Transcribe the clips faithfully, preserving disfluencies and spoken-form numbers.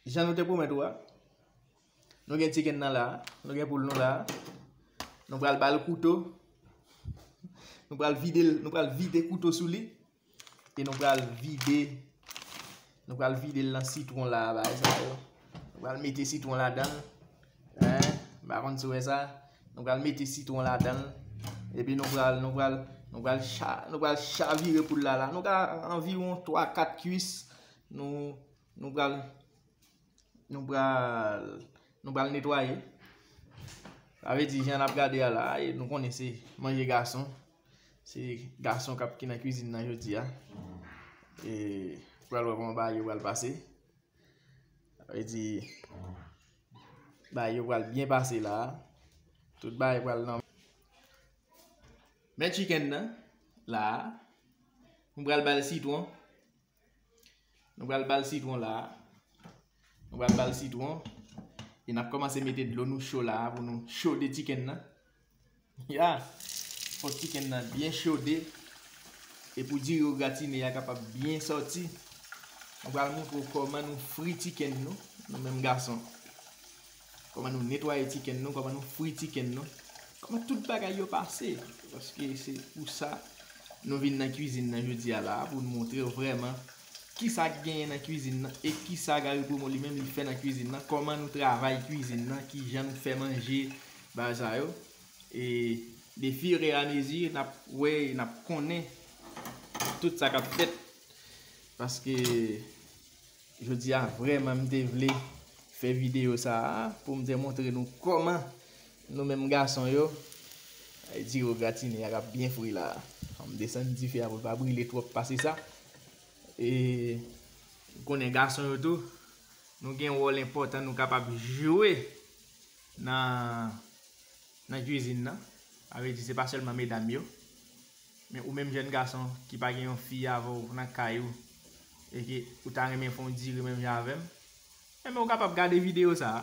Jan nou te pwomèt ou a, nou gen chicken nan la, nou gen poul nou la. Nou pral ba l kouto. Nou pral vide l, nou pral vide kouto sou li. E nou pral vide, nou pral vide l nan sitwon la, bagay sa yo. Nou pral mete sitwon ladan l. Hein? M pa konn si w wè sa. Nou pral mete sitwon ladan l. Epi nou pral, nou pral, nou pral cha-, nou pral chavire poul la la. Nou ka anviwon twa, kat kuis. Nou, nou pral, nou pral, nou pral netwaye. Sa vle di, jan n ap gade a la, e nou konnen se manje gason. Se gason k ap ki nan kwizin nan jodi a. E pral wè kòman bagay yo pral pase. Sa vle di, bagay yo pral byen pase la. Tout bagay pral nan men chicken nan la. Nou pral ba l sitwon. Nou pral ba l sitwon la. Nou pral ba l sitwon. E n ap kòmanse mete dlo nou cho la pou nou chode chicken nan. Ya. Fòk chicken nan byen chode. E pou diri ou gratine a kapab byen sòti, nou pral montre w kòman nou fri chicken nou, nou menm gason. Kòman nou netwaye chicken nou, kòman nou fri chicken nou, kòman tout bagay yo pase. Paske se pou sa nou vin nan kwizin nan jodi a la, pou n montre w vrèman kisa k genyen nan kwizin nan e kisa Gary Promo li menm li fè nan kwizin nan, kòman nou travay kwizin nan, kijan nou fè manje, bagay sa yo. E de fur et à mesure, n ap wè, n ap konnen tout sa k ap fèt. Paske jodi a, vrèman, m te vle fè videyo sa a pou m te montre nou kòman nou menm gason yo, diri gratine a k ap byen fri la. An m desann dife a pou l pa brile twòp pase sa. E m konnen gason yo tou, nou gen wòl enpòtan nou kapab jwe nan, nan kwizin nan. Sa vle di, se pa sèlman medam yo. Men ou menm jèn gason ki pa gen yon fi avè w nan kay ou e ke ou ta renmen fè yon diri menm jan avè m, enben ou kapab gade videyo sa a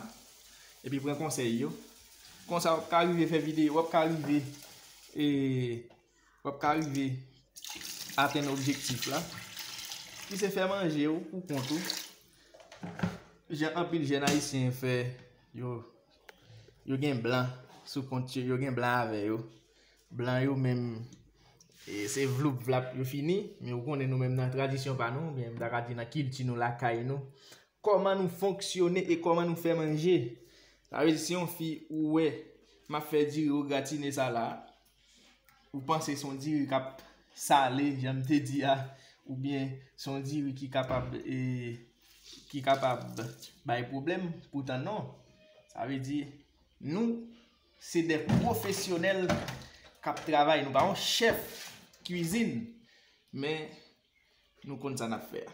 epi pran konsèy yo. Konsa w ap ka rive fè videyo, w ap ka rive, e, w ap ka rive atenn objektif la, ki se fè manje w pou kont ou. Jan anpil jèn ayisyen fè, yo, yo gen blan sou kont yo, yo gen blan avè yo. Blan yo menm, e, se vloup vlap yo fini, men ou konnen nou menm nan tradisyon pa nou, oubyen m ta ka di nan kilti nou, lakay nou, kòman nou fonksyone e kòman nou fè manje. Sa vle di, si yon fi ou wè m ap fè diri ou gratine sa la, ou panse se yon diri k ap sale, jan m te di a, oubyen se yon diri ki kapab, e, ki kapab bay pwoblèm, poutan non. Sa vle di, nou, se de pwofesyonèl k ap travay. Nou pa yon chèf kwizin, men nou konn sa n ap fè a.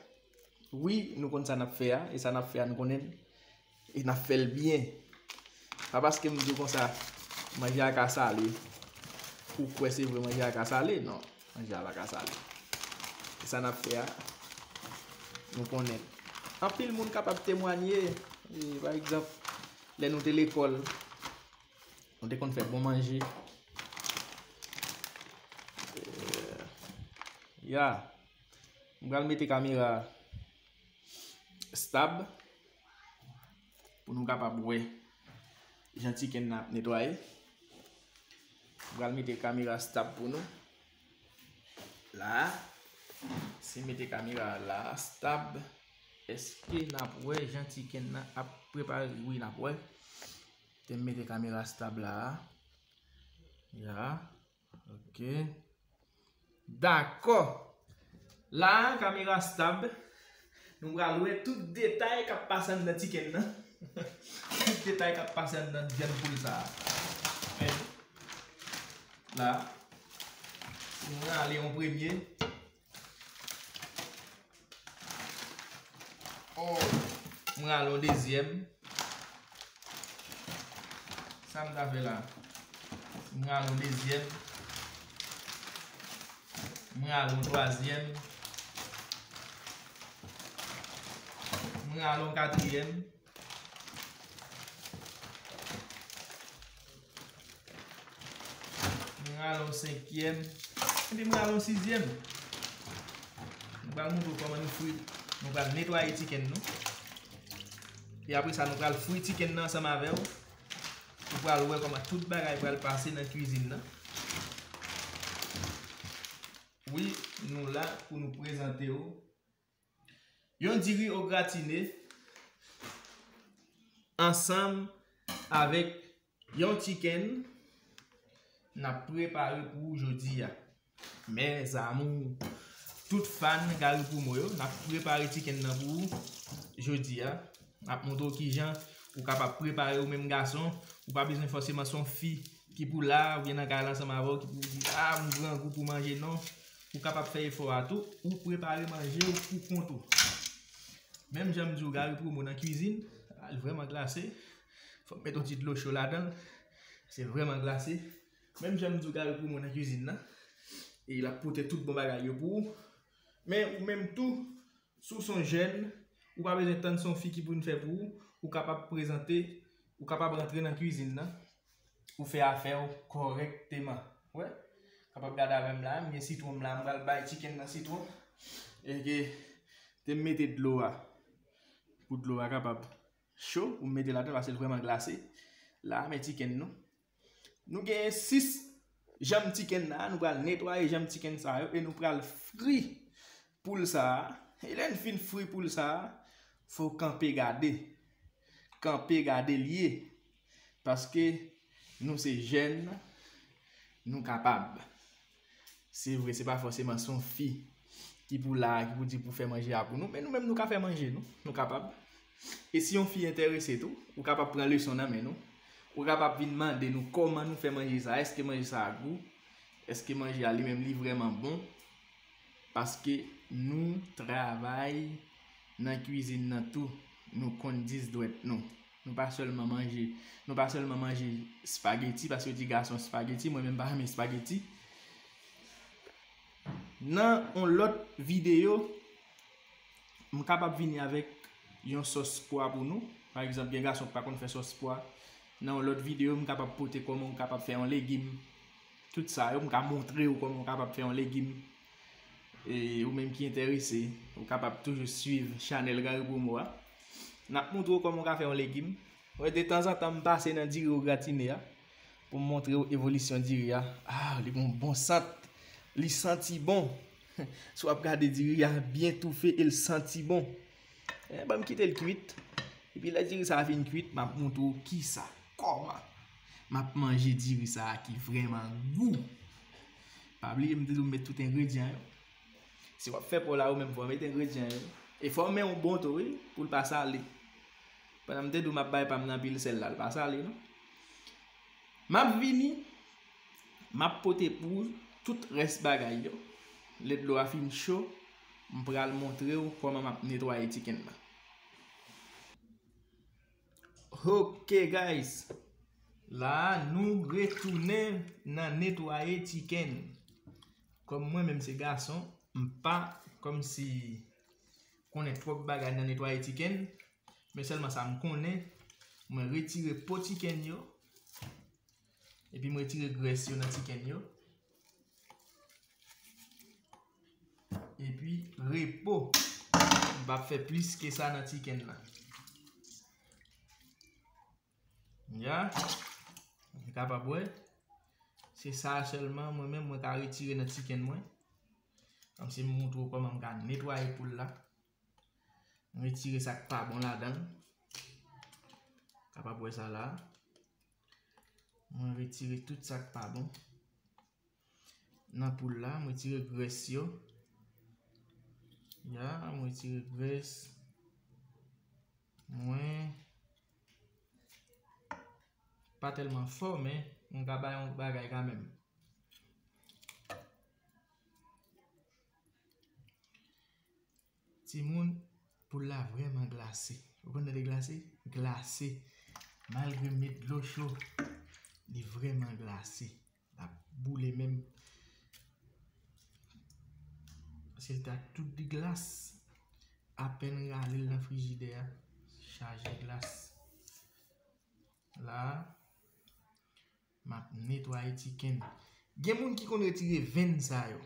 Wi, nou konn sa n ap fè a, e sa n ap fè a, nou konnen l, e n ap fè l byen. Pa paske m di w konsa, manje a ka sale, ou kwè se vre manje a ka sale, non, manje a pa ka sale. E sa n ap fè a, nou konnen l. Anpil moun kapab temwanye, e, pa egzanp, lè nou te lekòl, nou te konn fè bon manje. E, ya. M pral mete kamera stab pou nou kapab wè jan chicken nan ap netwaye. M pral mete kamera stab pou nou. La, si m mete kamera la, stab, èske n ap wè jan chicken nan ap prepare? Wi, n ap wè. Te m mete kamera stab la. Ya. Ok. Dakò. La, kamera stab. Nou pral wè tout detay k ap pase anndan chicken nan. Tout detay k ap pase anndan vyann poul sa a. Men, la, si nou rale yon premye, oh, m rale yon dezyèm. Sa m ta fè la? M rale yon dezyèm. M rale yon twazyèm. M rale yon katriyèm. M rale yon senkyèm. Epi m rale yon sizyèm. Nou pral montre w kòman nou fri. Nou pral netwaye chicken nou. E apre sa, nou pral fri chicken nan ansanm avè w. Ou pral wè kòman tout bagay pral pase nan kwizin nan. Wi, nou la pou nou prezante w yon diri o gratine ansanm avèk yon chicken n ap prepare pou ou jodi a. Mes amours, tout fan Gary Promo yo, n ap prepare chicken nan pou ou jodi a. N ap montre w kijan ou kapab prepare ou menm gason. Ou pa bezwen fòseman se yon fi ki pou la, oubyen nan kay la ansanm avè w, ki pou di, "Ah, m grangou pou manje," non. Ou kapab fè efò a tou, ou prepare manje ou pou kont ou. Menm jan m di w, Gary Promo nan kwizin, li vrèman glase. Fò m met yon ti dlo cho ladan l. Se vrèman glase. Menm jan m di w, Gary Promo nan kwizin nan. E l ap pote tout bon bagay yo pou ou. Men ou menm tou, si w se yon jèn, ou pa bezwen tann se yon fi ki pou vin fè pou ou. Ou kapab prezante, ou kapab rantre nan kwizin nan. Ou fè afè w kòrèkteman. Wè? Kapab gade avè m la, m gen sitwon m la, m pral bay chicken nan sitwon. E ke te m mete dlo a. Pou dlo a kapab cho, pou m mete ladan, paske l vrèman glase. La, men chicken nou. Nou gen sis janm chicken la, nou pral netwaye janm chicken sa yo, e nou pral fri poul sa a. E lè n fin fri poul sa a, fò w kanpe gade. Kanpe gade l ye. Paske nou se jèn, nou kapab. Se vre, se pa fòseman se yon fi ki pou la, ki pou di pou fè manje a pou nou, men nou menm nou ka fè manje nou, nou kapab. E si yon fi enterese tou, ou kapab pran leson nan men nou. Ou kapab vin mande nou kòman nou fè manje sa, èske manje sa a gou, èske manje a li menm li vrèman bon. Paske nou travay nan kwizin nan tou, nou konn dis dwèt nou. Nou pa sèlman manje, nou pa sèlman manje spageti, paske yo di gason spageti, mwen menm pa renmen spageti. Nan yon lòt videyo, m kapab vini avèk yon sòs pwa pou nou. Pa egzanp, gen gason ki pa konn fè sòs pwa. Nan yon lòt videyo, m kapab pote kòman ou kapab fè yon legim. Tout sa yo, m ka montre w kòman ou kapab fè yon legim. E ou menm ki enterese, ou kapab toujou swiv chanèl Gary Promo a. N ap montre w kòman w ka fè yon legim. Wè, detanzantan, m pase nan diri o gratine a pou m montre w evolisyon diri a. Ah, li gon bon sant. Li santi bon. Si w ap gade diri a byen toufe e l santi bon. Eh, ban m kite l kwit. Epi lè diri sa a fin kwit, m ap montre w kisa, kòman m ap manje diri sa a ki vrèman gou. Pa bliye m te di w met tout engredyan yo. Si w ap fè pa w la ou menm, fò w met engredyan yo. E fò w men w bon tou, wi, pou l pa sale. Pandan m te di w m ap bay pa m nan pil sèl la, l pa sale, non. M ap vini, m ap pote pou tout rès bagay yo. Lè dlo a fin cho, m pral montre w kòman m ap netwaye chicken nan. Ok, guys. La, nou retounen nan netwaye chicken. Kòm mwen menm se gason, m pa kòmsi konnen twòp bagay nan netwaye chicken. Men sèlman sa m konnen, mwen retire po chicken yo. Epi m retire grès yo nan chicken yo. Epi repo. M p ap fè plis ke sa nan chicken nan. Ya. Ou kapab wè. Se sa sèlman mwen menm mwen ka retire nan chicken mwen. Kòmsi m montre w kòman m ka netwaye poul la. Mwen retire sa k pa bon ladan l. Kapab wè sa la. Mwen retire tout sa k pa bon. Nan poul la, mwen retire grès yo. Ya, mwen retire grès. Mwen pa tèlman fò, men mwen ka bay yon bagay kanmenm. Timoun, poul la vrèman glase. Ou konn tande glase? Glase. Malgre m met dlo cho, li vrèman glase. L ap boule menm. Paske l ta tout di glas. Apèn rale l nan frijidè a, chaje glas. La, m ap netwaye chicken. Gen moun ki konn retire venn sa yo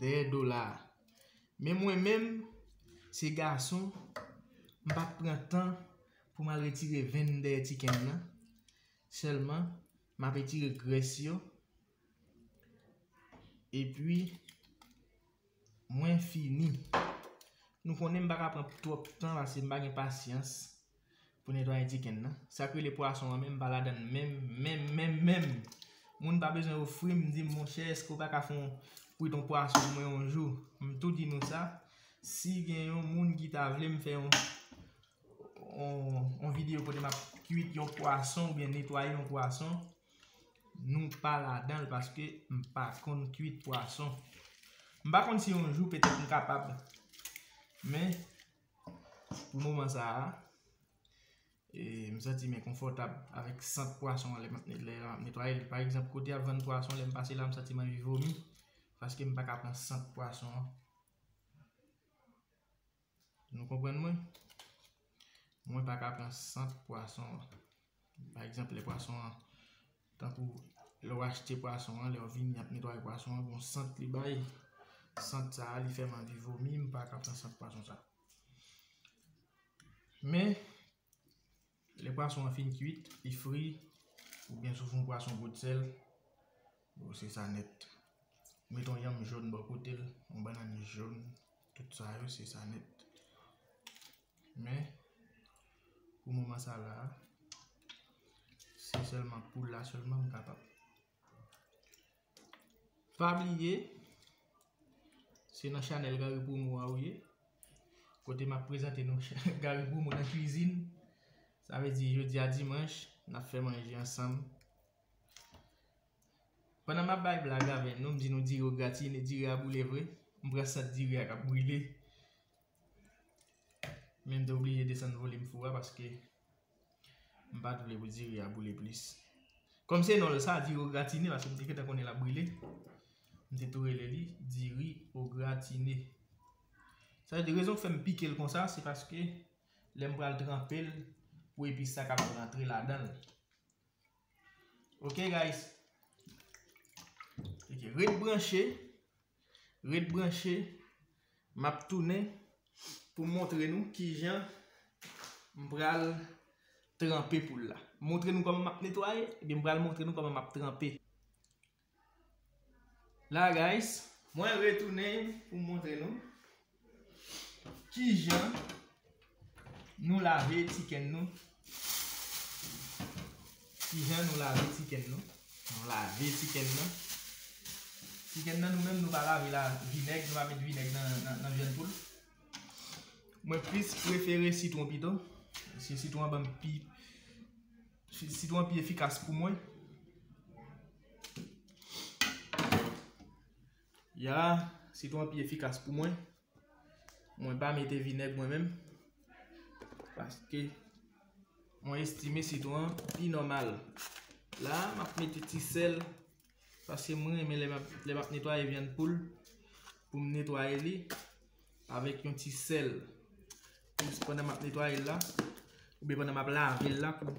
dèyè do la a. Men mwen menm, se gason, m p ap pran tan Pou m al retire venn dèyè chicken nan. Sèlman, m ap retire grès yo. Epi, mwen fini. Nou konnen m pa ka pran twòp tan paske m pa gen pasyans pou netwaye chicken nan. Sa k rele pwason an menm, m pa ladan l menm, menm, menm, menm. Moun pa bezwen ofri m, di m, monchè, èske w pa ka fè yon kwit yon pwason pou mwen yon jou? M tou di nou sa. Si gen yon moun ki ta vle m fè yon, yon, yon videyo kote m ap kwit yon pwason oubyen netwaye yon pwason, nou pa ladan l paske m pa konn kwit pwason. M pa konn si yon jou petèt m kapab. Men, pou moman sa a, e, m santi m enkonfòtab avèk sant pwason an lè m ap ne-, lè m ap netwaye l. Pa egzanp, kote y ap vann pwason, lè m pase la, m santi m anvi vomi paske m pa ka pran sant pwason an. Nou konprann mwen? Mwen pa ka pran sant pwason an. Pa egzanp, lè pwason an, tankou lè w achte pwason an, lè w vini ap netwaye pwason an, gon sant li bay. Sant sa a, li fè m anvi vomi, m pa ka pran sant pwason sa. Men, lè pwason an fin kwit, li fri, oubyen si w fè yon pwason gwo sèl, bon, se sa nèt. Ou met yon yanm jòn bò kote l, yon bannann jòn, tout sa yo, se sa nèt. Men, pou moman sa la, se sèlman poul la sèlman m kapab. Pa bliye, se nan chanèl Gary Promo a ou ye, kote m ap prezante nou Gary Promo nan kwizin. Sa vle di, jodi a dimanch, n ap fè manje ansanm. Pandan m ap bay blag avè nou, m di nou diri yo gratine, diri a boule vre. M pran sant diri a k ap brile. Men m te oblije desann volim fou a paske m pa t vle pou diri a boule plis. Kòm se non l sa, diri o gratine, paske m te gentan konnen l ap brile. M te tou rele li diri o gratine. Sa vle di rezon k fè m pike l konsa, se paske lè m pral tranpe l pou epis sa kapab rantre ladan l. Ok, guys. Ok, ret branche. Ret branche. M ap tounen pou m montre nou kijan m pral tranpe poul la. Montre nou kòman m ap netwaye, epi m pral montre nou kòman m ap tranpe. La, guys, mwen retounen pou m montre nou kijan nou lave chicken nou. Kijan nou lave chicken nou. Nou lave chicken nan. Chicken nan, nou menm, nou pa lave la vinèg, nou pa met vinèg nan, nan, nan vyann poul. Mwen plis prefere sitwon pito. Se sitwon an ban m pi, si-, sitwon an pi efikas pou mwen. Ya, sitwon an pi efikas pou mwen. Mwen pa mete vinèg mwen menm. Paske mwen estime sitwon an pi nòmal. La, m ap mete ti sèl. Paske mwen renmen lè m ap, lè m ap netwaye vyann poul, pou m netwaye li avèk yon ti sèl. Jis pandan m ap netwaye l la, oubyen pandan m ap lave l la pou,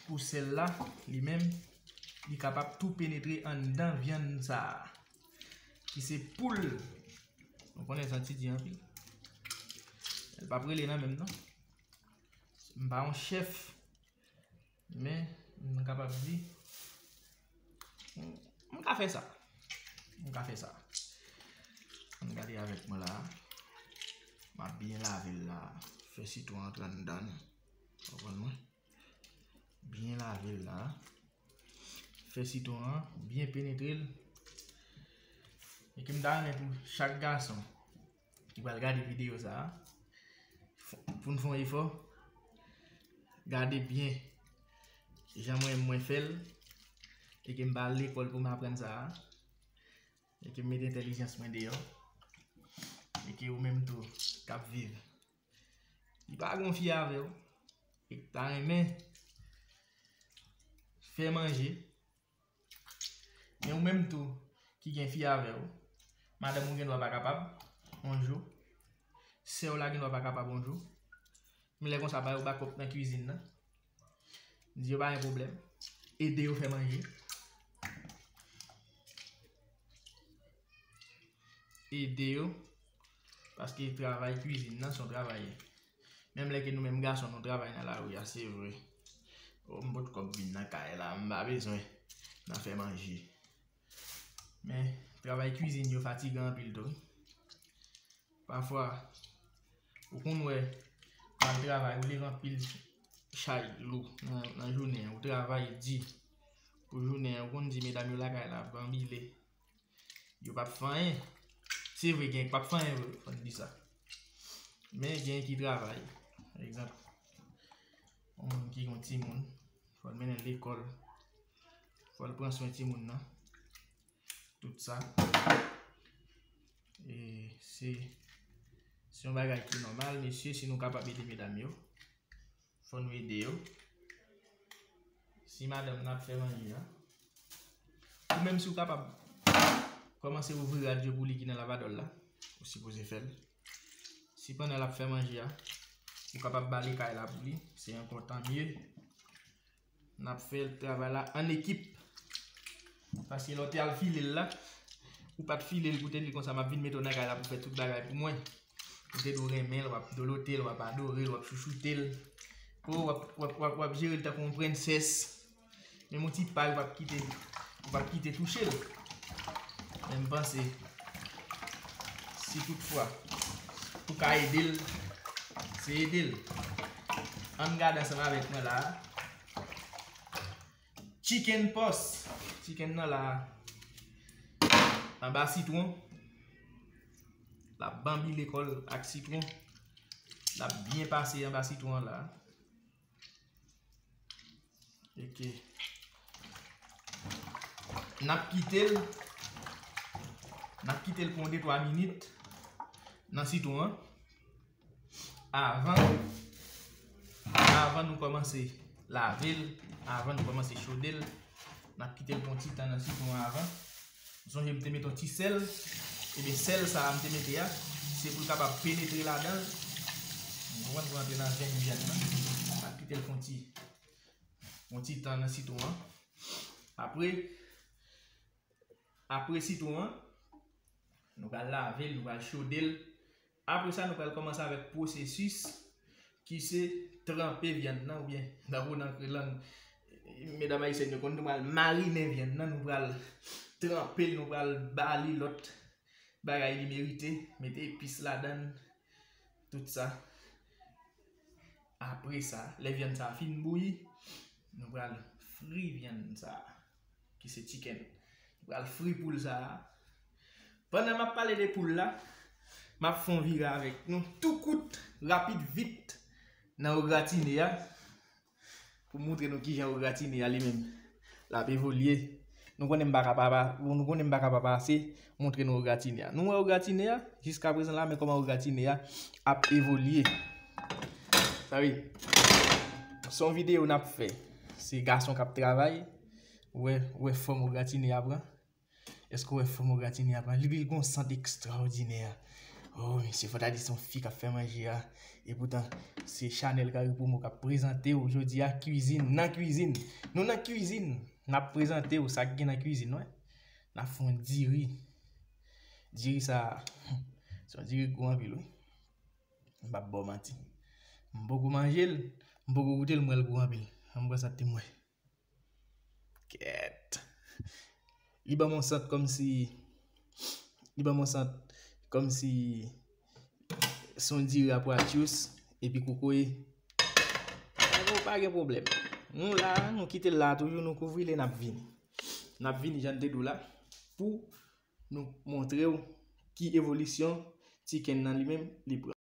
pou sèl la, li menm, li kapab tou penetre anndan vyann sa a, ki se poul. Nou konnen santi di anpil. L p ap rele nan menm non. M pa yon chèf. Men, m kapab di, m, m ka fè sa. M ka fè sa. Ann gade avèk mwen la. M ap byen lave l la. Fè sitwon antre anndan l. Konprann mwen? Byen lave l la. Fè sitwon an byen penetre l. E ke m ta renmen pou chak gason ki pral gade videyo sa a, pou n fè yon efò, gade byen jan mwen, mwen fè l, e ke m pa al lekòl pou m aprann sa a, e ke m mete entèlijans mwen deyò, e ke ou menm tou k ap viv, li pa gon fi avè w, e k ta renmen fè manje, men ou menm tou ki gen fi avè w, madanm ou gen dwa pa kapab yon jou, sè w la gen dwa pa kapab yon jou. Men lè konsa, ba yo bakòp nan kwizin nan. Di yo pa gen pwoblèm. Ede yo fè manje. Ede yo. Paske travay kwizin nan se yon travay Menm lè ke nou menm gason nou travay nan lari a, se vre. O, m pot kòb vin nan kay la, m pa bezwen nan fè manje. Men, travay kwizin yo fatigan anpil tou wi. Pafwa, ou konn wè, ou al travay, ou leve anpil chay lou nan, nan jounen an, ou travay di pou jounen an, ou konn di medam yo lakay la, banbile. Yo p ap fè anyen. Se vre, gen k p ap fè anyen vre, fò n di sa. Men gen ki travay. Pa egzanp, yon moun ki gen yon timoun, fò l mennen l lekòl, fò l pran swen timoun nan. Tout sa. E se, se yon bagay ki nòmal, mesye, si nou kapab ede medam yo, fò nou ede yo. Si madanm nan ap fè manje a, ou menm si w kapab kòmanse ouvri rad yo pou li ki nan lavadòl la, ou sipoze fè l. Si pandan l ap fè manje a, ou kapab bale kay la pou li, se ankò tan mye. N ap fè travay la an ekip. Paske lè w te al file l la, ou pa t file l pou te di konsa, "M ap vin mete w nan kay la pou fè tout bagay pou mwen." Ou te dwe renmen l, w ap dolote l, w ap adore l, w ap chouchoute l. O, w ap, w ap, w ap, w ap jere l tankou yon prensès. Menm yon ti pay, ou p ap kite, ou p ap kite touche l. Men m panse, si toutfwa ou ka ede l, se ede l. Ann gade ansanm avèk mwen la a. Chicken post. Chicken nan la a. Anba sitwon. L ap banbile kò l ak sitwon. L ap byen pase anba sitwon an la a. Ok. N ap kite l. N ap kite l pou yon de twa minit nan sitwon an. Avan, avan nou kòmanse lave l, avan nou kòmanse chode l, n ap kite l pou yon ti tan nan sitwon an avan. Sonje m te mete yon ti sèl. Ebyen, sèl sa a m te mete a, se pou l kapab penetre ladan l. Ou konprann, pou antre nan venn vyann nan. N ap kite l fè yon ti, yon ti tan nan sitwon an. Apre, apre sitwon an, nou pral lave l, nou pral chode l. Apre sa, nou pral kòmanse avèk pwosesis ki se tranpe vyann nan, oubyen, tankou nan lang medam ayisyèn yo konn, nou pral marinen vyann nan, nou pral tranpe l, nou pral ba li lòt bagay li merite, mete epis ladan l, tout sa. Apre sa, lè vyann sa a fin bouyi, nou pral fri vyann sa a, ki se chicken. Nou pral fri poul sa a. Pandan m ap pale de poul la, m ap fè yon vire avèk nou tou kout, rapid, vit, nan wo gratine a, pou montre nou kijan wo gratine a li menm l ap evolye. Nou konnen m pa ka pa, pa, nou konnen m pa ka pa pase montre nou wo gratine a. Nou wè wo gratine a, jiska prezan la, men kòman wo gratine a ap evolye. Sa vle, se yon videyo n ap fè. Se gason k ap travay. Ou wè, ou wè fòm wo gratine a pran. Èske w wè fòm wo gratine a pran? Li, li gon sant ekstraòdinè. Oh, mesye, fò ta di se yon fi k ap fè manje a. Epoutan, se Chanel Carré Promo k ap prezante w jodi a, Kwizin nan Kwizin. Nou nan kwizin, n ap prezante w sa k gen nan kwizin, wè. N ap fè yon diri. Diri sa a, se yon diri k gou anpil, wi. M p ap ba w manti. M poko manje l, m poko goute l, m wè l gou anpil. Ann pran sant pou m wè. Kèt. Li ban m yon sant kòmsi, li ban m yon sant kòmsi se yon diri a pwatjous epi kokoye. Pa gen, pa gen pwoblèm. Nou la, nou kite l la toujou, nou kouvri li, n ap vini. N ap vini, jan n te di w la, pou nou montre w ki evolisyon chicken nan li menm li pran.